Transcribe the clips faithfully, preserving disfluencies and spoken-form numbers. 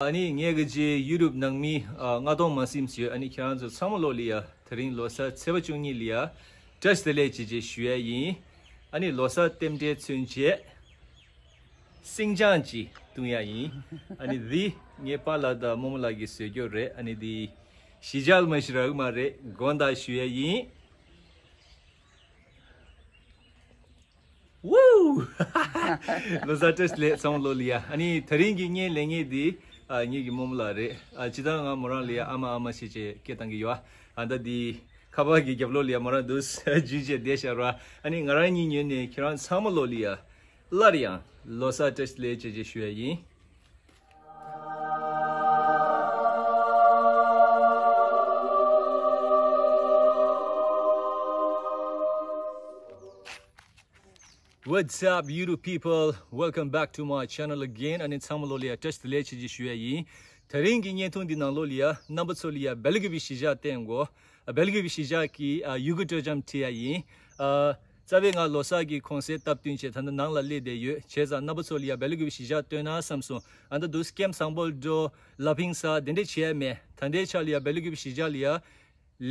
ཨ་ནི་ངས་གི་ཅི་ཡུ་ཊུབ་ནང་མི་ལྔ་སྟོང་མ་ཟིན་ཡོད། ཨ་ནི་ཁྱེད་རང་ཚོ་ཚང་མ་ལོ་ལ་ཡ་དེ་རིང་ལོ་གསར་ཚེས་པ་བཅུ་གཉིས་ལ་ཡ་བཀྲ་ཤིས་བདེ་ལེགས་ཅེས་ཅེས་ཞུ་ཡ་ཡིན། ཨ་ནི་ལོ་གསར་རྟེན་འབྲེལ་མཚོན་ཆེད་སིང་ཅང་ཅིག་བཏུང་ཡ་ཡིན། ཨ་ནི་འདི་ངའི་པཱ་ལགས་དང་རྨོ་མོ་ལགས་ཀྱིས་བཟོས་རྒྱུ་རེད། ཨ་ནི་འདི་ཞི་ཅལ་མ་ཞི་རག་མ་རེད། དགོངས་དག་ཞུ་ཡ་ཡིན། ཝུའུ། ལོ་གསར་བཀྲ་ཤིས་བདེ་ལེགས་ཚང་མ་ལོ་ལ་ཡ། ཨ་ནི་དེ་རིང་གི་བརྙན་ལེན་མཁན་འདི་ཨ་ངེད་ཀྱི་རྨོ་མོ་ལགས་རེད། ཨ་སྤྱིར་བཏང་ང་མོ་རང་ལ་ཡ་ཨ་མ་ཨ་མ་ཞེས་བྱས་སྐད་བཏང་གི་ཡོད། ཨ་ད་འདི་ཁ་པར་གྱི་རྒྱབ་ལོགས་ལ་ཡ་མོ་རང་འདུག་སེ་འཇུས་བྱས་བསྡད་ཤག་ར། ཨ་ནི་ང་རང་གཉིས་ཉོས་ནས་ཁྱེད་རང་ཚང་མ་ལོ་ལ་ཡ་སླར་ཡང་ལོ་གསར་བཀྲ་ཤིས་བདེ་ལེགས་ཅེས་ཅེས་ཞུ་ཡ་ཡིན། What's up, YouTube people? Welcome back to my channel again. ཨ་ནི་ཚང་མ་ལོ་ལ་ཡ་བཀྲ་ཤིས་བདེ་ལེགས་ཅེས་ཅེས་ཞུ་ཡ་ཡིན། དེ་རིང་གི་བརྙན་ཐུང་འདི་ནང་ལོ་ལ་ཡ་རྣམ་པ་ཚོ་ལ་ཡ་སྦེལ་ཀོབ་གཞིས་ཆགས་བསྟན་དགོས། སྦེལ་ཀོབ་གཞིས་ཆགས་ཀྱི་ཨ་ཡུ་གུར་སྤྲོ་འཆམ་ཁྲིད་ཡ་ཡིན། ཨ་རྩ་བའི་ང་ལོ་གསར་གྱི་གུང་སེང་སྟབས་བསྟུན་བྱས་ད་ལྟ་ནང་ལ་སླེབས་བསྡད་ཡོད། བྱས་ཙང་རྣམ་པ་ཚོ་ལ་ཡ་སྦེལ་ཀོབ་གཞིས་ཆགས་སྟོན་ན་བསམ་སོང་། ཨ་ད་འདུག་སེ་ཀེམ་བཟང་པོ་འགྲོ་ལ་ཕིང་ས་དེ་འདྲས་བྱས་མེད། ད་ལྟའི་ཆ་ལ་ཡ་སྦེལ་ཀོབ་གཞིས་ཆགས་ལ་ཡ་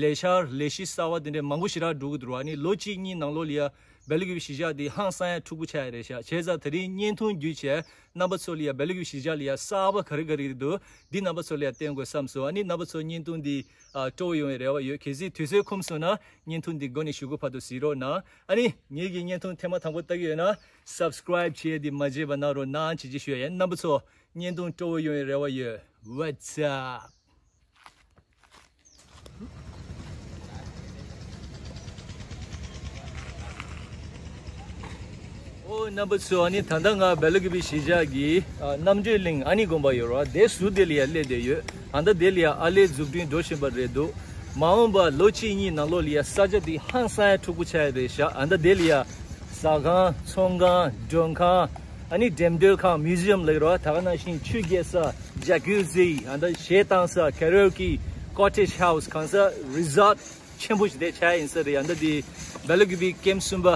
ལས་འཆར་ལས་གཞི་གསར་བ་དེ་འདྲས་མང་པོ་ཞེ་དྲག་འགྲོ་གི་འདུག་ར། ཨ་ནི་ལོ་གཅིག་གཉིས་ནང་ལོགས་ལ་ཡ་སྦེལ་ཀོབ་གཞིས་ཆགས་དེ་ཧང་སང་ཡ་འཁྲུག་པོ་ཆགས་ཡ་རེད་ཤག་བྱས་ཙང་དེ་རིང་བརྙན་ཐུང་བརྒྱུད་བྱས་རྣམ་པ་ཚོ་ལ་ཡ་སྦེལ་ཀོབ་གཞིས་ཆགས་ལ་ཡ་གསར་པ་ག་རེ་ག་རེ་འདུག་འདི་རྣམ་པ་ཚོ་ལ་ཡ་བསྟན་དགོས་བསམ་སོང་། ཨ་ནི་རྣམ་པ་ཚོ་བརྙན་ཐུང་འདི་ཨ་སྤྲོ་བོ་ཡོང་བའི་རེ་བ་ཡོད། གལ་སྲིད་དུས་ཚོད་ཁོམ་སོང་ན་བརྙན་ཐུང་འདི་མགོ་ནས་གཞུག་གུ་བར་དུ་གཟིགས་རོགས་གནང་། ཨ་ནི་ངེད་ཀྱི་བརྙན་ཐུང་ཐེངས་མ་དང་པོ་ལྟ་གི་ཡོད་ན་སབ་སི་ཀ་རའིབ་བྱེད་ཡ་འདི་མ་བརྗེད་པ་གནང་རོགས་གནང་ཅེས་ཅེས་ཞུ་ཡ་ཡིན། རྣམ་པ་ཚོ་བརྙན་ཐུང་སྤྲོ་བོ་ཡོང་བའི་རེ་བ་ཡོད། What's up? ཨོ་རྣམ་པ་ཚོ། ཨ་ནི་ད་ལྟ་ང་སྦེལ་ཀོབ་གཞིས་ཆགས་ཀྱི་ཨ་རྣམ་གྲོལ་གླིང་ཨ་ནི་དགོན་པ་ཡོད་ར། དེ་ཟུར་དེ་ལ་ཡ་སླེབས་བསྡད་ཡོད། ཨ་ད་དེ་ལ་ཡ་ཨར་ལས་འཛུགས་སྐྲུན་འགྲོ་བཞིན་པ་རེད་འདུག་མ་འོངས་པ་ལོ་གཅིག་གཉིས་ནང་ལོགས་ལ་ཡ་ས་ཆ་དེ་ཧང་སང་ཡ་འཁྲུག་པོ་ཆགས་ཡ་རེད་ཤག་ཨ་ད་དེ་ལ་ཡ་ཟ་ཁང་ཚོང་ཁང་མགྲོན་ཁང་ཨ་ནི་འགྲེམས་སྟོན་ཁང་མིའུ་ཛི་ཡམ་ལབ་ཀྱི་རེད་བ། ད་ག་ནང་བཞིན་ཆུ་རྐྱལ་ས་ཇ་ཀུ་ཟི་ཨ་ད་གཞས་བཏང་ས་ཀ་ར་ཨོ་ཀེ་ཀོ་ཊེཇ་ཧའུ་སི་གང་ས་རི་ཟོཊ་ཆེན་པོ་ཞིག་དེ་ཆགས་ཡིན་ས་རེད། ཨ་ད་དེ་སྦེལ་ཀོབ་ཀེམ་གསུམ་པ་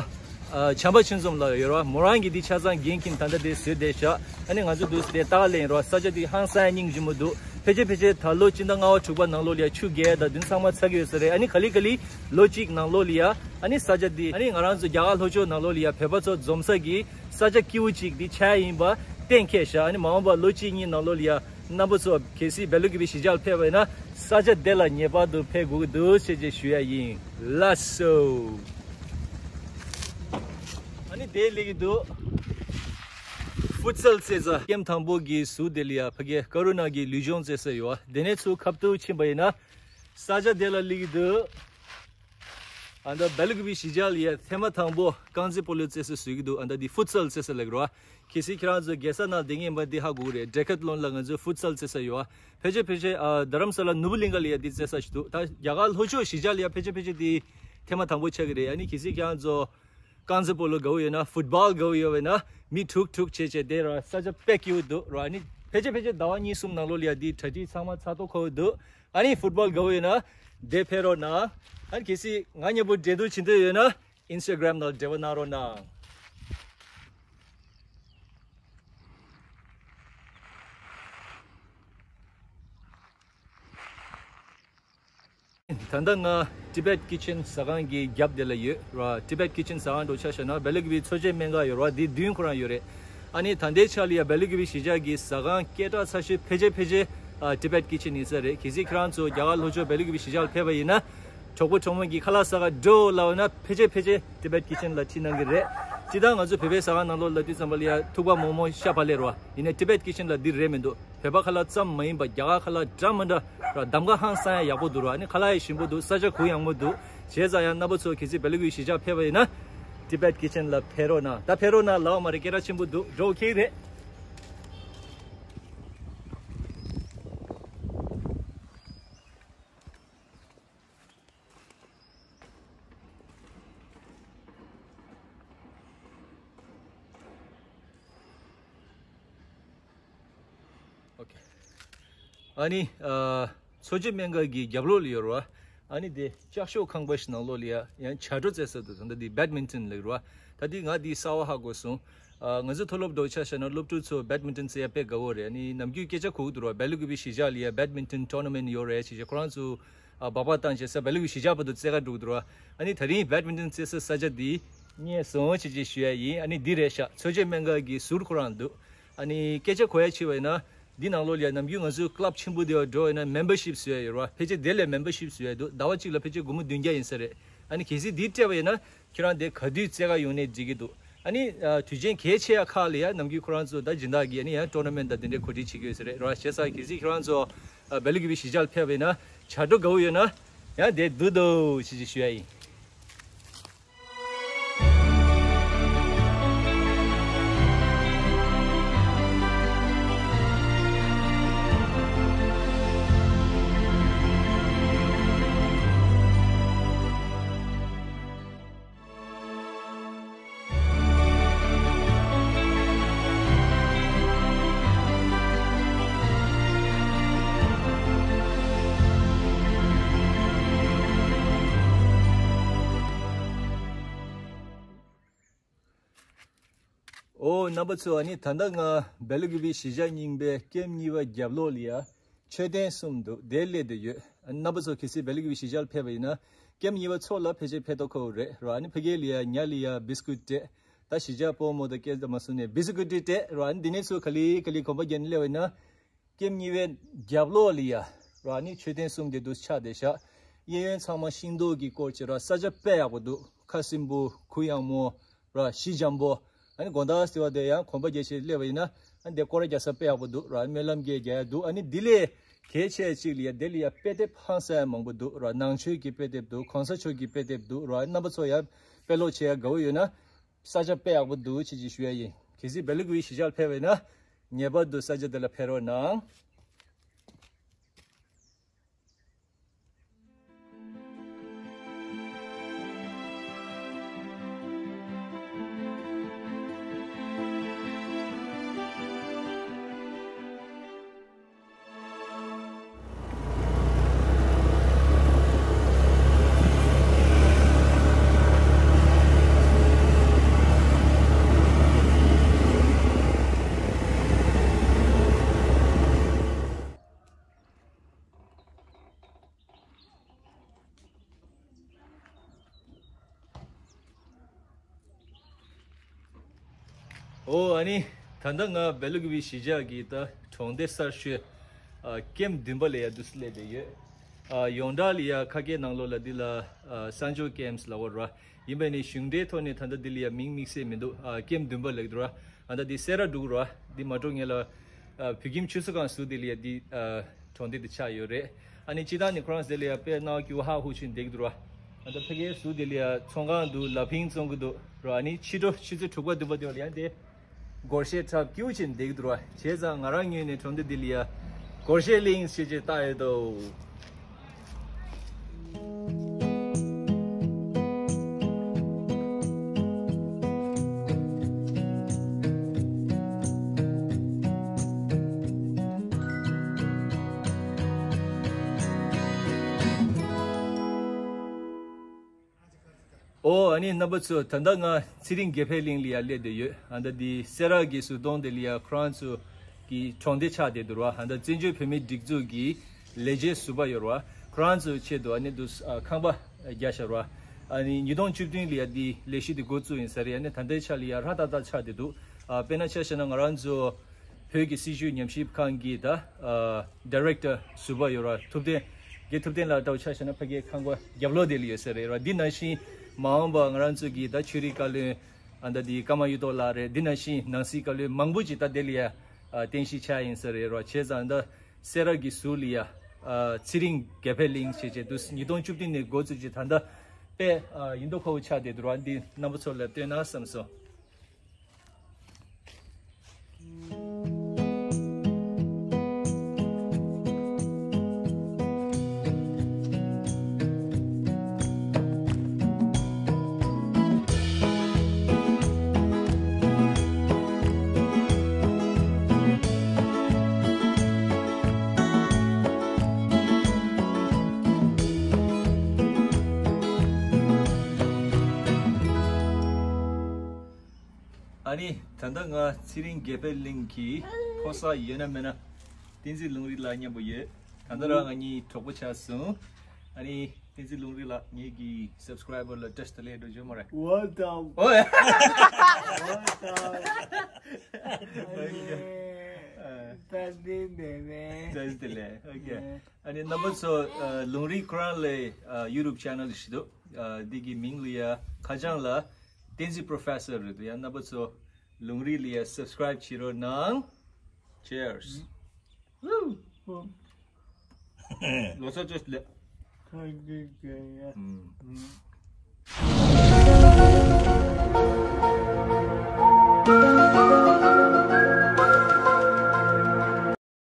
ཨ་བྱམས་པ་ཆོས་འཛོམས་ལགས་ཡོད་རེད་བ། མོ་རང་གིས་འདི་ཆ་ཚང་འགན་འཁྱེར་ད་ལྟ་དེ་བཟོས་བསྡད་ཤག་ཨ་ནི་ང་ཚོ་འདུག་སེ་དེ་ལྟ་ག་སླེབས་ཡིན་རེད་བ། ས་ཆ་དེ་ཧང་སང་ཡ་སྙིང་རྗེ་མོ་འདུག་ཕལ་ཆེར་ཕལ་ཆེར་ད་ལོ་སྤྱི་ཟླ་ལྔ་པ་དྲུག་པ་ནང་ལོགས་ལ་ཡ་ཆུ་རྐྱལ་དང་དེ་ཚང་མ་ཚར་གི་ཡོད་ས་རེད། ཨ་ནི་ག་ལེ་ག་ལེ་ལོ་གཅིག་ནང་ལོགས་ལ་ཡ་ཨ་ནི་ས་ཆ་དེ་ཨ་ནི་ང་རང་ཚོ་རྒྱ་གར་ལྷོ་ཕྱོགས་ནང་ལོགས་ལ་ཡ་བོད་པ་ཚོ་འཛོམས་ས་གི་ས་ཆ་སྐྱིད་པོ་གཅིག་འདི་ཆགས་ཡིན་པ་གཏན་འཁེལ་ཤག་ཨ་ནི་མ་འོངས་པ་ལོ་གཅིག་གཉིས་ནང་ལོགས་ལ་ཡ་རྣམ་པ་ཚོ་གལ་སྲིད་སྦེལ་ཀོབ་གཞིས་ཆགས་ལ་ཕེབས་པ་ཡིན་ན་ས་ཆ་དེ་ལ་ངེས་པར་དུ་ཕེབས་དགོས་ཀྱི་འདུག་ཅེས་ཅེས་ཞུ་ཡ་ཡིན། ལགས་སོ། ཨ་ནི་དེ་སླེབས་ཀྱི་འདུག་ཧྥུཊ་སལ་རྩེད་ས་ཀེམ་དང་པོ་གི་ཟུར་དེ་ལ་ཡ་ཕ་གི་ཀ་རུ་ན་གི་ལུས་སྦྱོང་རྩེད་ས་ཡོད་བ། དེ་ནས་ཚུར་ཁ་ཐུག་ཕྱིན་པ་ཡིན་ན་ས་ཆ་དེ་ལ་སླེབས་ཀྱི་འདུག་ཨ་ད་སྦེལ་ཀོབ་གཞིས་ཆགས་ལ་ཡ་ཐེངས་མ་དང་པོ་རྐང་རྩེད་སྤོ་ལོ་རྩེད་ས་བཟོས་ཀྱི་འདུག་ཨ་ད་འདི་ཧྥུཊ་སལ་རྩེད་ས་ལབ་ཀྱི་རེད་བ། གལ་སྲིད་ཁྱེད་རང་ཚོ་རྒྱལ་ས་ནང་བསྡད་མཁན་ཡིན་པ་འདི་ཧ་གོ་གི་རེད། ཌེ་ཀེཐ་ལོན་ལ་ང་ཚོའི་ཧྥུཊ་སལ་རྩེད་ས་ཡོད་བ། ཕལ་ཆེར་ཕལ་ཆེར་ཨ་རྡ་རམ་ས་ལ་ནོར་བུ་གླིང་ག་ལ་ཡ་འདི་རྩེད་ས་ཞིག་འདུག་ད་རྒྱ་གར་ལྷོ་ཕྱོགས་གཞིས་ཆགས་ལ་ཡ་ཕལ་ཆེར་ཕལ་ཆེར་འདི་ཐེངས་མ་དང་པོ་ཆགས་ཀྱི་རེད། ཨ་ནི་གལ་སྲིད་ཁྱེད་རང་ཚོ་རྐང་རྩེད་སྤོ་ལོ་དགའ་བོ་ཡོད་ན་ཧྥུཊ་སྦོལ་དགའ་བོ་ཡོད་པ་ཡིན་ན་མི་དྲུག་དྲུག་བྱས་བྱས་བསྡད་རོགས། ས་ཆ་དཔེ་སྐྱིད་པོ་འདུག་རོགས། ཨ་ནི་ཕལ་ཆེར་ཕལ་ཆེར་ཟླ་བ་གཉིས་གསུམ་ནང་ལོགས་ལ་ཡ་འདི་གྲ་སྒྲིག་ཚང་མ་ཚར་ཐོག་ཁོ་འདུག་ཨ་ནི་ཧྥུཊ་སྦོལ་དགའ་བོ་ཡོད་ན་འདིར་ཕེབས་རོགས་གནང་། ཨ་ནི་གལ་སྲིད་ང་མཉམ་པོ་འབྲེལ་གཏུག་བྱེད་འདོད་ཡོད་ན་ཨིན་སི་ཊ་གྷ་རམ་ནང་འབྲེལ་བ་གནང་རོགས་གནང་། ད་ལྟ་ང་Tibet Kitchen ཟ་ཁང་གི་རྒྱབ་དེ་ལ་ཡོད་ར། Tibet Kitchen ཟ་ཁང་འགྲོ་ཆ་བཞག་ན་སྦེལ་ཀོབ་གི་འཚོ་བྱེད་སྨན་ཁང་ཡོད་ར། དེ་མདུན་ཁོ་རང་ཡོད་རེད། ཨ་ནི་ད་ལྟའི་ཆ་ལ་ཡ་སྦེལ་ཀོབ་གཞིས་ཆགས་ཀྱི་ཟ་ཁང་སྐད་གྲགས་ཚ་ཤོས་ཕལ་ཆེར་ཕལ་ཆེར་ཨ་Tibet Kitchen ཡིན་ས་རེད། གལ་སྲིད་ཁྱེད་རང་ཚོ་རྒྱ་གར་ལྷོ་ཕྱོགས་སྦེལ་ཀོབ་གཞིས་ཆགས་ལ་ཕེབས་པ་ཡིན་ན་གྲོགས་པོ་གྲོགས་མོ་གི་ཁ་ལག་ཟ་ག་འགྲོ་ལབ་ན་ཕལ་ཆེར་ཕལ་ཆེར་Tibet Kitchen ལ་ཁྲིད་གནང་གི་རེད། སྤྱིར་བཏང་ང་ཚོ་བོད་པའི་ཟ་ཁང་ནང་ལོགས་ལ་དུས་ཙམ་པ་ལ་ཡ་ཐུག་པ་མོག་མོག་ཤ་བག་ལེབ་ར། ཡིན་ནའི་Tibet Kitchen ལ་འདི་རེད་མི་འདུག་བོད་པ་ཁ་ལག་ཙམ་མ་ཡིན་པ་རྒྱ་གར་ཁ་ལག་འདྲ་མི་འདྲ་ར། གདམ་ག་ཧང་སང་ཡ་ཡག་པོ་འདུག་ར། ཨ་ནི་ཁ་ལག་ཡ་ཞིམ་པོ་འདུག་ས་ཆ་གུ་ཡངས་མོ་འདུག་བྱས་ཙང་ཡང་རྣམ་པ་ཚོ་གལ་སྲིད་སྦེལ་ཀོབ་གཞིས་ཆགས་ཕེབས་པ་ཡིན་ན་Tibet Kitchen ལ་ཕེབས་རོགས་གནང་། ད་ཕེབས་རོགས་གནང་ལབ་པ་མ་རེད། སྐད་གྲགས་ཆེན་པོ་འདུག་འགྲོ་ཁེལ་རེད། ཨོ་ཁེ། ཨ་ནི་ཨ་འཚོ་བྱེད་སྨན་ཁང་གི་རྒྱབ་ལོགས་ལ་ཡོད་རེད་བ། ཨ་ནི་དེ་ལྕགས་ཤོག་ཁང་པ་ཞིག་ནང་ལོགས་ལ་ཡ་ཡང་བྱ་སྒྲོ་རྩེ་ས་འདུག་ད་ལྟ་འདི་Badminton ལབ་རེད་བ། ད་འདི་ང་འདི་གསར་བ་ཧ་གོ་སོང་། ཨ་ང་ཚོ་མཐོ་སློབ་འདྲ་ཆ་བཞག་ན་སློབ་ཕྲུག་ཚོ་badminton་རྩེ་ཡ་དཔེ་དགའ་བོ་རེད། ཨ་ནི་ནམ་རྒྱུན་སྐད་ཆ་གོ་གི་འདུག་ར། སྦེལ་ཀོབ་གཞིས་ཆགས་ལ་ཡ་badminton tournament ཡོད་རེད་ཅེས་ཁོ་རང་ཚོ་ཨ་སྦག་སྦག་བཏང་བྱས་ས་སྦེལ་ཀོབ་གཞིས་ཆགས་བར་དུ་རྩེ་ག་འགྲོ་གི་འདུག་ར། ཨ་ནི་ད་རིང་badminton རྩེ་ས་ས་ཆ་འདི་རྙེད་སོང་ཅེས་ཅེས་ཞུ་ཡ་ཡིན། ཨ་ནི་འདི་རེད་ཤག་འཚོ་བྱེད་སྨན་ཁང་གི་ཟུར་ཁོ་རང་འདུག་ཨ་ནི་སྐད་ཆ་གོ་ཡ་ཕྱིན་པ་ཡིན་ན། འདི་ནང་ལོགས་ལ་ཡ་ནམ་རྒྱུན་ང་ཚོའི་club ཆེན་པོ་དེ་བ་འགྲོ་ཡིན་ན་membership བཟོ་ཡ་ཡོད་ར། ཕལ་ཆེར་དེ་ལས་membership བཟོ་ཡ་འདུག་ཟླ་བ་གཅིག་ལ་ཕལ་ཆེར་སྒོར་མོ་བདུན་བརྒྱ་ཡིན་ས་རེད། ཨ་ནི་གལ་སྲིད་འདི་སྤྲད་པ་ཡིན་ན་ཁྱེད་རང་དེ་ག་དུས་རྩེ་ག་ཡོང་ནས་འགྲིག་གི་འདུག་ཨ་ནི་ཨ་དུས་ཆེན་གལ་ཆེ་ཡ་ཁག་ལ་ཡ་ནམ་རྒྱུན་ཁོ་རང་ཚོ་ད་སྦྱིན་བདག་གིས་ཨ་ནི་ཡང་tournament དང་དེ་འདྲའི་གོ་སྒྲིག་བྱེད་ཀྱི་ཡོད་ས་རེད་ར། བྱས་ཙང་གལ་སྲིད་ཁྱེད་རང་ཚོ་ཨ་སྦེལ་ཀོབ་གཞིས་ཆགས་ལ་ཕེབས་པ་ཡིན་ན་བྱ་སྒྲོ་དགའ་བོ་ཡོད་ན་ཡང་དེ་འདུག་འདུག་ཅེས་ཅེས་ཞུ་ཡ་ཡིན། ཨོ་རྣམ་པ་ཚོ། ཨ་ནི་ད་ལྟ་ང་སྦེལ་ཀོབ་གཞིས་ཆགས་རྙིང་པའི་ཀེམ་གཉིས་པ་རྒྱབ་ལོགས་ལ་ཡ་མཆོད་རྟེན་གསུམ་འདུག་དེར་སླེབས་བསྡད་ཡོད། ཨ་ནི་རྣམ་པ་ཚོ་གལ་སྲིད་སྦེལ་ཀོབ་གཞིས་ཆགས་ལ་ཕེབས་པ་ཡིན་ན་ཀེམ་གཉིས་པ་ཚོ་ལ་ཕལ་ཆེར་ཕེབས་ཐུབ་ཀྱི་རེད་ར། ཨ་ནི་ཕ་གི་ལ་ཡ་ཉ་ལ་ཡ་བིས་ཀུད་སྤྲད། ད་གཞིས་ཆགས་སྤོ་མོ་དང་སྐད་དང་མ་སོང་ནས་བིས་ཀུད་སྤྲད་ར། ཨ་ནི་འདི་ནས་ཚུར་ག་ལེ་ག་ལེ་གོམ་པ་བརྒྱབ་ནས་སླེབས་པ་ཡིན་ན། ཀེམ་གཉིས་པའི་རྒྱབ་ལོགས་ལ་ཡ་ར་ནི་མཆོད་རྟེན་གསུམ་དེ་འདུག་ཆགས་བསྡད་ཤག་གཡས་གཡོན་ཚང་མ་ཤིང་ཏོག་གིས་བསྐོར་བྱས་ར། ས་ཆ་དཔེ་ཡག་པོ་འདུག་ཁ་སྲིན་པོ་གུ་ཡངས་མོ་ར་གཞི་འཇམ་པོ། ཨ་ནི་དགོང་དག་ཟེར་བ་དེ་ཡང་གོམ་པ་རྒྱག་བྱས་སླེབས་པ་ཡིན་ན་ཨ་ནི་དེ་སྐོར་ར་རྒྱག་ས་དཔེ་ཡག་པོ་འདུག་ར། སྨོན་ལམ་གྱི་རྒྱག་ཡ་འདུག་ཨ་ནི་འདི་ལས་གལ་ཆེ་གཅིག་ལ་ཡ་དེ་ལ་ཡ་དཔེ་དེབ་ཧང་སང་ཡ་མང་པོ་འདུག་ར། ནང་ཆོས་ཀྱི་དཔེ་དེབ་འདུག་གོང་ས་མཆོག་གི་དཔེ་དེབ་འདུག་ར། རྣམ་པ་ཚོ་ཡ་དཔེ་ཀློག་བྱེད་ཡ་དགའ་བོ་ཡོད་ན། ས་ཆ་དཔེ་ཡག་པོ་འདུག་ཅེས་ཅིག་ཞུ་ཡ་ཡིན། གལ་སྲིད་སྦེལ་ཀོབ་གཞིས་ཆགས་ལ་ཕེབས་པ་ཡིན་ན་ངེས་པར་དུ་ས་ཆ་དེ་ལ་ཕེབས་རོགས་གནང་། ཨོ་ཨ་ནི་ད་ལྟ་ང་སྦེལ་ཀོབ་གཞིས་ཆགས་ཀྱི་ད་གྲོང་སྡེ་གསར་ཤོས་ཨ་ཀེམ་བདུན་པ་ལ་ཡ་འདུག་སེ་སླེབས་བསྡད་ཡོད། ཨ་ཡོངས་གྲགས་ལ་ཡ་ཁ་སྐད་ནང་ལོགས་ལ་འདི་ལ་ཨ་སན་ཇོ་ཀེམ་ལབ་ཀྱི་ཡོད་ར། ཡིན་པ་ནི་གཞུང་འབྲེལ་ཐོག་ནས་ད་ལྟ་འདི་ལ་ཡ་མིང་དམིགས་བསལ་མི་འདུག་ཨ་ཀེམ་བདུན་པ་ལབ་ཀྱི་འདུག་ར། ཨ་ད་འདི་སེ་ར་འབྲུག་ར། འདི་མ་འགྲོ་སྔོན་ལ་ཨ་བོད་ཁྱིམ་ཆུ་ཚོད་གང་ཟུར་འདི་ལ་ཡ་འདི་ཨ་གྲོང་སྡེ་འདི་ཆགས་ཡོད་རེད། ཨ་ནི་སྤྱིར་བཏང་ནི་ཁོ་རང་ཟེར་ལ་ཡ་དཔེ་གནའ་སྐྱིད་པོ་ཧ་ཧུ་ཆེན་བསྡད་ཀྱི་འདུག་ར། ཨ་ད་ཕ་གིའི་ཟུར་དེ་ལ་ཡ་ཚོང་ཁང་འདུག་ལ་ཕིང་བཙོང་གི་འདུག་ར། ཨ་ནི་ཕྱི་དྲོ་ཆུ་ཚོད་དྲུག་པ་བདུན་པ་དེ་བ་ལ་ཡ་དེ་སྒོར་གཞས་འཁྲབ་སྐྱིད་པོ་ཆེན་བསྡད་ཀྱི་འདུག་ར། བྱས་ཙང་ང་རང་ངོས་ནས་གྲོང་སྡེ་འདི་ལ་ཡ་སྒོར་གཞས་གླིང་ཞེས་བྱས་བཏགས་ཡོད་དོ། ཨོ་ཨ་ནི་རྣམ་པ་ཚོ། ད་ལྟ་ང་ཚེ་རིང་དགེ་འཕེལ་གླིང་ལ་ཡ་སླེབས་བསྡད་ཡོད། ཨ་ད་འདི་སེ་ར་གི་ཟུར་སྟོང་དེ་ལ་ཡ་ཁོ་རང་ཚོ་གི་གྲོང་སྡེ་ཆགས་བསྡད་འདུག་ར། ཨ་ད་བཙན་བྱོལ་བོད་མིའི་སྒྲིག་འཛུགས་ཀྱི་ལས་བྱེད་ཟུར་པ་ཡོད་ར། ཁོ་རང་ཚོའི་ཆེད་དུ་ཨ་ནི་འདུག་ཨ་ཁང་པ་རྒྱག་བཞག་ར། ཨ་ནི་ཉིས་སྟོང་བཅུ་བདུན་ལ་ཡ་འདི་ལས་གཞི་འདི་འགོ་བཙུགས་ཡིན་ས་རེད། ཨ་ནི་ད་ལྟའི་ཆ་ལ་ཡ་ཧྲ་ཏག་ཏག་ཆགས་བསྡད་འདུག་ཨ་དཔེར་ན་ཆ་བཞག་ན་ང་རང་ཚོ་བོད་ཀྱི་སྲིད་བྱུས་ཉམས་ཞིབ་ཁང་གི་ད་ཨ་ཌའི་རེག་ཊར་ཟུར་པ་ཡོད་ར། ཐུབ་བསྟན། དགེ་ཐུབ་བསྟན་ལགས་ལྟ་བུ་ཆ་བཞག་ན་ཕ་གིའི་ཁང་པ་རྒྱབ་ལོགས་དེ་ལ་ཡོད་ས་རེད་ར། འདི་ནང་བཞིན་མ་འོངས་པ་ང་རང་ཚོ་གི་ད་ཆོས་རིག་བཀའ་བློན་ཨ་ད་འདི་ཀརྨ་གཡུ་ཐོག་ལགས་རེད། འདི་ནང་བཞིན་ནང་སྲིད་བཀའ་བློན་མང་པོ་ཅིག་ད་དེ་ལ་ཡ་ཨ་རྟེན་གཞི་ཆགས་ཡིན་ས་རེད་ར། བྱས་ཙང་ད་སེ་ར་གི་ཟུར་ལ་ཡ་ཨ་ཚེ་རིང་དགེ་འཕེལ་གླིང་ཞེས་བྱས་འདུག་ཉིས་སྟོང་བཅུ་བདུན་ནས་འགོ་བཙུགས་ཀྱི་ད་ལྟ་དཔེ་ཨ་ཡིན་མདོག་ཁ་པོ་ཆགས་བསྡད་འདུག་ར། འདི་རྣམ་པ་ཚོ་ལ་སྟོན་ན་བསམ་སོང་། ཨ་ནི་ད་ལྟ་ང་ཚེ་རིང་དགེ་འཕེལ་གླིང་གི་ཕོ་གསར་ཡོད་ན་མེད་ན་བསྟན་འཛིན་ལུང་རིགས་ལགས་མཉམ་པོ་ཡོད། ད་ལྟ་རང་ང་གཉིས་གྲོགས་པོ་ཆགས་སོང་། ཨ་ནི་བསྟན་འཛིན་ལུང་རིགས་ལགས་ངེད་ཀྱི་སབ་སི་ཀ་རའི་བར་ལ་བཀྲ་ཤིས་བདེ་ལེགས་འགྲོ་བརྗོད་མོ་རེད། Welcome. ཨོ་ཡ། Welcome. ཨ་ནི་བཀྲ་ཤིས་བདེ་ལེགས། བཀྲ་ཤིས་བདེ་ལེགས། ཨོ་ཁེ། ཨ་ནི་རྣམ་པ་ཚོ་ཨ་ལུང་རིགས་ཁོ་རང་ལ་ཨ་ཡུ་ཊུབ་ཆེ་ནལ་ཞིག་འདུག་ཨ་འདི་གི་མིང་ལ་ཡ་ཁ་བྱང་ལ་བསྟན་འཛིན་པོ་རོ་ཕེ་སར་རེད་འདུག་ཡ། རྣམ་པ་ཚོ་ལུང་རིགས་ལ་ཡ་སབ་སི་ཀ་རའིབ་བྱེད་རོགས་གནང་། Cheers. Woo. ལོ་གསར་བཀྲ་ཤིས་བདེ་ལེགས། ཁ་རྒྱུག་རྒྱུག་ཡ། ཨུམ།